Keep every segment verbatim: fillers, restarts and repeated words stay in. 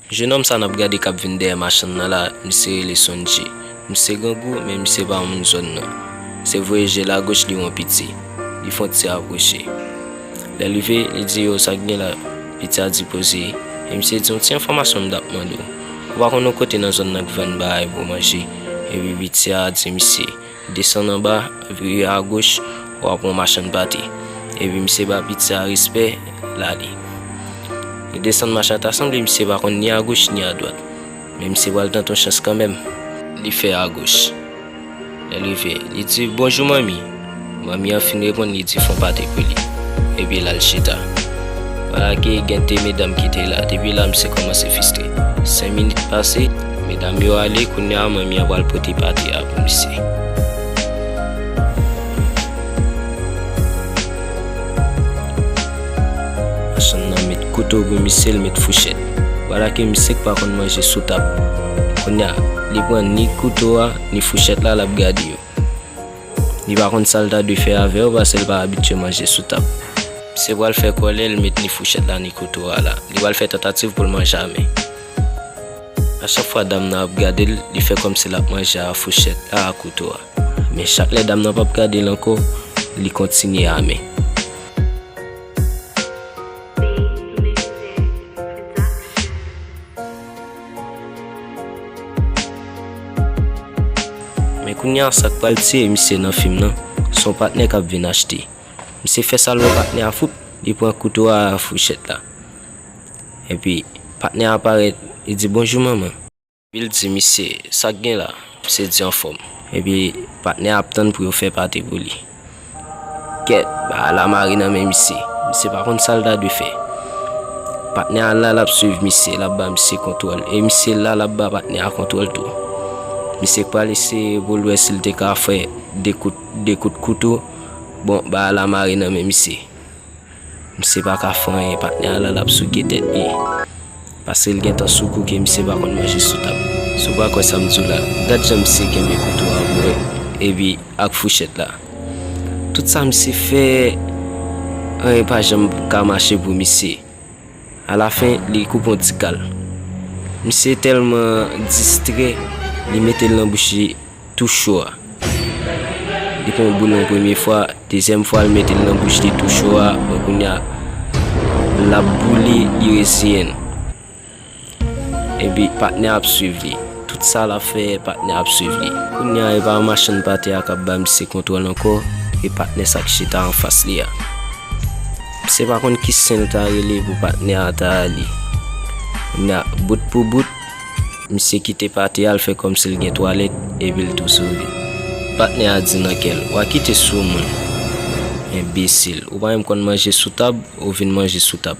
Jennonm sa n ap gade k ap vin dèyè machann nan la, misye rele Sondji. Misye grangou, men misye pa moun zòn nan. Misye voye je l agoch, li wè yon piti. Li fè yon ti apwoche. Lè l rive, li di, "Yo, sa k gen la?" Piti a di, "Poze." E misye di, "Yon ti enfòmasyon m t ap mande w. Ou pa konn yon kote nan zòn nan k vann bagay pou manje?" Epi piti a di misye, "Desann anba, vire agoch, w ap wè yon machann pate." Epi misye ba piti a respè, l ale. Li desann, machann ta sanble misye pa konn ni agoch ni adwat. Men misye pral tante yon chans kanmenm. Li fè agoch. Lè l rive, li di, "Bonjou, manmi." Manmi an fin reponn, li di, "Fè yon pate pou li." Epi l al chita. Vwala ke gen de medam ki te la. Depi la, misye kòmanse fistre. Senk minit pase, medam yo ale, kounye a, manmi an pral pote pate a pou misye. Machann nan met kouto pou misye, l met fouchèt. Vwala ke misye k pa konn manje sou tab. Kounye a, li pran ni kouto a, ni fouchèt la, l ap gade yo. Li pa konn sa l ta dwe fè avè yo, paske l pa abitye manje sou tab. Misye pral fè kòlè, l met ni fouchèt la, ni kouto a la. Li pral fè tantativ pou l manje a men. A chak fwa dam nan ap gade l, li fè kòmsi l ap manje a fouchèt la, a kouto a. Men chak lè dam nan p ap gade l ankò, li kontinye a men. Men kounye a, sa k pral tiye misye nan fim nan, se yon patnè k ap vin achte. Misye fè sa l wè patnè a, foup, li pran kouto a, fouchèt la. Epi, patnè a parèt, li di, "Bonjou, manman." Epi l di misye, "Sa k gen la?" Misye di, "Anfòm." Epi, patnè a ap tann pou yo fè pate pou li. Kèt, bagay la mare nan men misye. Misye pa konn sa l ta dwe fè. Patnè a la, l ap swiv misye, l ap ba misye kontwòl. E misye la, l ap ba patnè a kontwòl tou. Misye pral eseye pou l wè si l te ka fè de kout, de kout kouto. Bon, bagay la mare nan men misye. Misye pa ka fè anyen, patnè a la, l ap souke tèt li. Paske l gentan sou kou ke misye pa konn manje sou tab. Si w pa kwè sa m di w la, gad jan misye kenbe kouto a pou wè, epi ak fouchèt la. Tout sa misye fè, anyen pa janm ka mache pou misye. Alafen, li koupe yon ti kal. Misye tèlman distrè, li mete l nan bouch li tou cho a. Li pran yon boul yon premye fwa, dezyèm fwa, li mete l nan bouch li tou cho a. Bon, kounye a, l ap boule, li reziyen l. Epi patnè a ap swiv li. Tout sa l ap fè, patnè a ap swiv li. Kounye a, e pa machann pate a k ap ba misye kontwòl ankò, e patnè sa k chita anfas li a. Misye pa konn ki sen l ta rele pou patnè a ta ale. Kounye a, bout pou bout, misye kite pate a, l fè kòmsi l gen twalèt, epi l tou sove. Patnè a di nan kè l, "W a kite sou moun. Enbesil, ou pa menm konn manje sou tab, ou vin manje sou tab."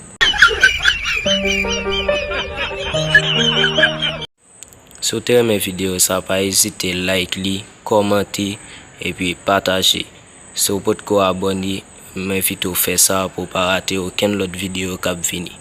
Si w te renmen videyo sa, pa ezite like li, kòmante, epi pataje. Si w potko abòne, m envite w fè sa pou w pa rate okenn lòt videyo k ap vini.